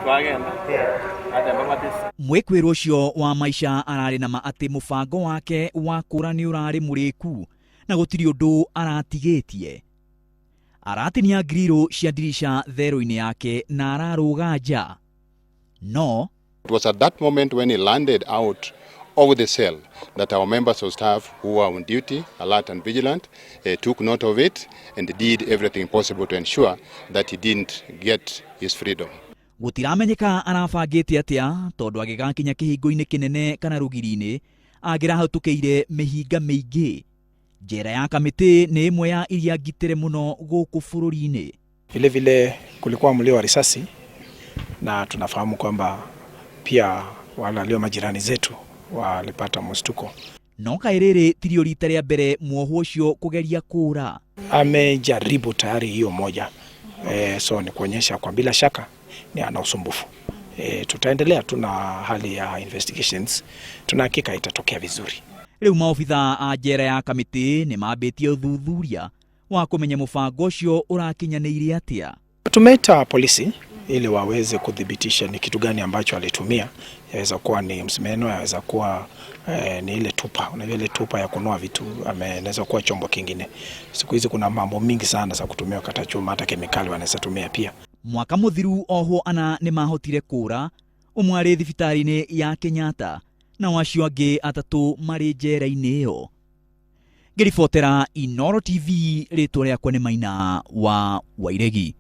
Twagenda atemba matisi. Mwĩkwĩrwo ũcio wa maica ararĩ na ma atĩ mũbango wake wa kũra nĩ ũrarĩ mũrĩku na gũtirĩ ũndũ aratigĩtie. Aratinia ngrirũ cia ndirica thero-inĩ yake na ararũga nja. No It was at that moment when he landed out of the cell that our members of staff who were on duty, alert and vigilant, took note of it and did everything possible to ensure that he didn't get his freedom. Gũtiramenyeka arabangĩte atĩa tondũ agĩgakinya kĩhingo-inĩ kĩnene kana rũgiri-inĩ angĩrahĩtũkĩire mĩhĩnga mĩingĩ. Njera ya Kamĩtĩ nĩ ĩmwe ya iria ngitĩre mũno gũkũ bũrũri-inĩ. Vile vile kulikuwa mlio wa risasi na tunafahamu kwamba pia wale walio majirani zetu walipata mshtuko. No kaĩ rĩrĩ tirio rita rĩa mbere muohwo ũcio kũgeria kũra. Amejaribu tayari hiyo moja so ni kuonyesha kwa bila shaka ni ana usumbufu. Tutaendelea tu na hali ya investigations, tuna hakika itatokea vizuri. Rĩu maobitha a njera ya Kamĩtĩ nĩ mambĩtie ũthuthuria wa kũmenya mũbango ũcio ũrakinyanĩire atĩa. Tumeita polisi ili waweze kuthibitisha ni kitu gani ambacho alitumia. Yaweza kuwa ni msumeno, yaweza kuwa ni ile tupa, unajua ile tupa ya kunoa vitu, inaweza kuwa chombo kingine. Siku hizi kuna mambo mingi sana za kutumia kata chuma, hata kemikali wanaweza tumia pia. Mwaka mũthiru ohwo ana nĩ mahotire kũra, ũmwe arĩ thibitarĩ-inĩ ya Kenyatta nao acio angĩ atatũ marĩ njera-inĩ ĩyo. Ngĩribotera Inooro TV, rĩtwa rĩakwa nĩ Maina wa Wairegi.